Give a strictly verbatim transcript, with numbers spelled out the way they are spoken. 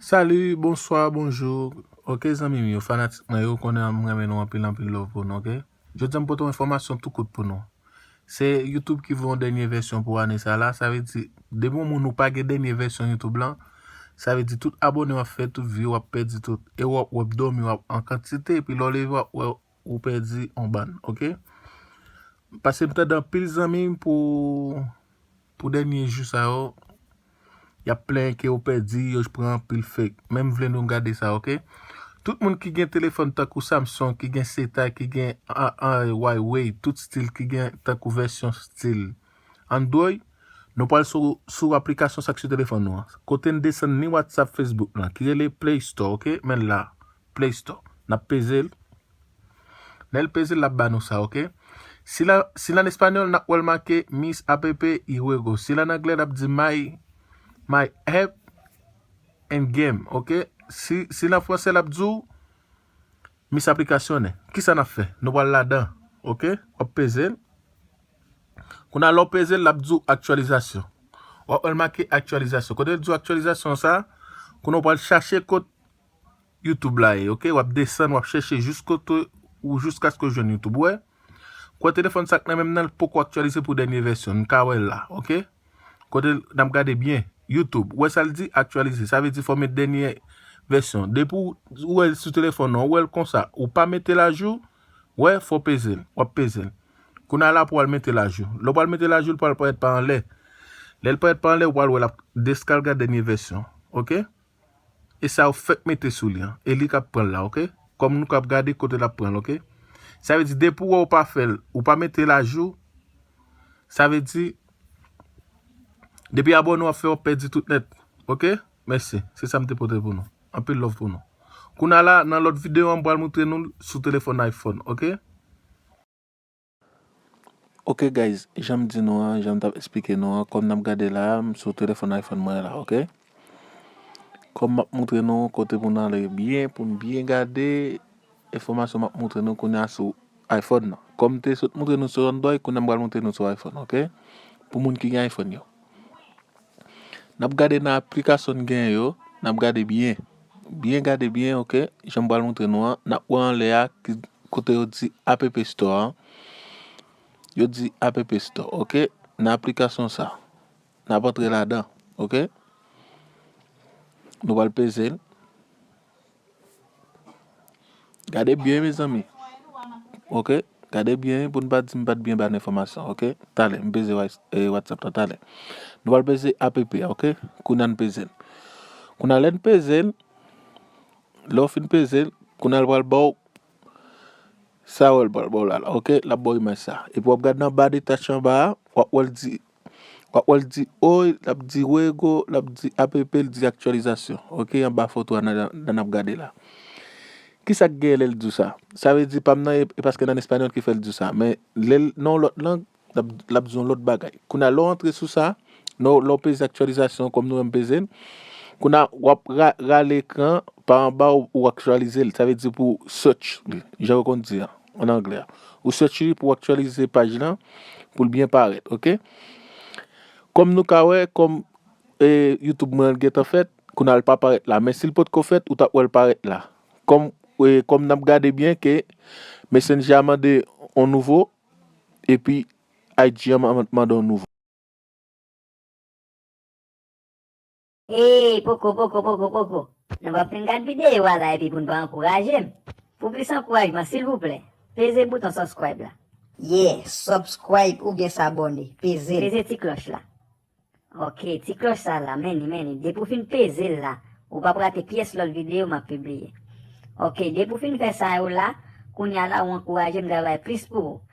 Salut, bonsoir, bonjour. Ok, zanmi m yo, fanatik mwen yo, konnen m renmen nou anpil, anpil love pou nou, ok? Jodi a m pote yon enfòmasyon tou kout pou nou. Se YouTube ki voye yon dènye vèsyon pou ane sa la. Sa vle di, depi yon moun ou pa gen dènye vèsyon YouTube lan, sa vle di tout abone w ap fè, tout view w ap pèdi tout. E w ap, w ap dòmi, w ap an kantite, epi lè w leve w ap wè ou pèdi yon bann, ok? Paske m tande anpil zanmi m pou, pou dènye jou sa yo, y ap plenyen ke yo pèdi, yo pran anpil fake. Men m vle nou gade sa, ok? Tout moun ki gen telefòn tankou Samsung, ki gen Seta, ki gen a, a, Huawei, tout stil ki gen tankou vèsyon stil Android, nou pral sou, sou aplikasyon sa k sou telefòn nou an. Kote n desann ni WhatsApp, Facebook lan, ki rele Play Store, ok? Men l la, Play Store. N ap peze l. Lè l peze l, l ap ba nou sa, ok? Si l an, si l an espanyòl, n ap wè l make Mis App y Juego. Si l an anglè, l ap di My, My App and Game, ok? Si, si l an fransè, l ap di w Mis Aplicaciones. Kisa n ap fè? Nou pral ladan, ok? W ap peze l. Kounye a, lè w peze l, l ap di w aktyalizasyon. W ap wè l make aktyalizasyon. Kote l di w aktyalizasyon sa, kounye a w pral chache kot YouTube la ye, ok? W ap desann, w ap chèche jis kote ou jiskaske w jwenn YouTube, wè. Kwè telefòn sa k nan men m nan, l poko aktyalize pou dènye vèsyon. N ka wè l la, ok? Kote n ap gade byen, YouTube. Wè sa l di, aktyalize. Sa vle di fò w met dènye vèsyon. Depi w, ou wè l sou telefòn nan, ou wè l konsa, ou pa mete l ajou, wè, fò w peze l. W ap peze l. Kounye a la pou w al mete l ajou. Lè w pral mete l ajou, l pral parèt pa anlè. Lè l parèt pa anlè, ou pral wè l ap deskalga dènye vèsyon. Ok? E sa yo fèk mete sou li an. E li k ap pran l la, ok? Kòm nou k ap gade kote l ap pran l, ok? Sa vle di, depi w wè w pa fè l, ou pa mete l ajou, sa vle di, depi abòne w ap fè, w ap pèdi tout nèt, ok? Mèsi. Se sa m te pote pou nou. Anpil love pou nou. Kounye a la, nan lòt videyo an, m pral montre nou l sou telefòn iPhone, ok? Ok guys, jan m di nou an, jan m t ap esplike nou an, kòm n ap gade la a, m sou telefòn iPhone mwen la, ok? Kòm m ap montre nou kote pou n ale byen, pou n byen gade enfòmasyon m ap montre nou kounye a sou iPhone nan. Kòm m te sot montre nou sou Android, kounye a m pral montre nou sou iPhone, ok? Pou moun ki gen iPhone yo. N ap gade nan aplikasyon n genyen yo, n ap gade byen. Byen gade byen, ok? Jan m pral montre nou an, n ap wè anlè a, ki, kote yo di App Store an. Yo di App Store, ok? Nan aplikasyon sa, n ap antre ladan, ok? Nou pral peze l. Gade byen, mezanmi. Ok? Gade byen pou n pa di m pa t byen ba n enfòmasyon, ok? Talè, m peze Whats-, eh, WhatsApp la, talè. Nou pral peze app, ok? Kounye a n peze l. Kounye a lè n peze l, lè w fin peze l, kounye a l pral ba w sa w wè l pral ba w la, la, ok? L ap ba w imaj sa. Epi w ap gade nan ba de tach anba a, w ap wè l di W ap wè l di, oy, l ap di Wego, l ap di app, l di aktyalizasyon. Ok, anba foto a nan, nan n ap gade la. Kisa k genyen lè l di w sa? Sa vle di pa m nan, e, e paske nan espanyòl ki fè l di w sa. Men lè l nan yon lòt lang, l ap, l ap di yon lòt bagay. Kounye a, lè w antre sou sa, nan, lè w peze aktyalizasyon, kòm nou menm peze l, kounye a, w ap ra-, rale ekran pa anba ou, ou aktyalize l. Sa vle di pou search li, jan yo konn di an, an anglè a. Ou search li pou w aktyalize paj lan, pou l byen parèt, ok? Kòm nou ka wè, kòm, e, YouTube mwen gentan fèt, kounye a l pa parèt la. Men si l potko fèt, ou t ap wè l parèt la. Kòm, e, kòm n ap gade byen ke Messenger a mande yon nouvo, epi I G a man-, mande yon nouvo. Ey, poko, poko, poko, poko. Nou p ap fin gad videyo a la epi pou n pa ankouraje m. Pou plis ankourajman, silvouplè, peze bouton subscribe la. Yeah, subscribe oubyen sabòne. Peze l. Peze ti klòch la. Ok, ti klòch sa la, men li, men li. Depi w fin peze l la, ou p ap rate pyès lòt videyo m ap pibliye. Ok, depi w fin fè sa yo la, kounye a la ou ankouraje m travay plis pou ou.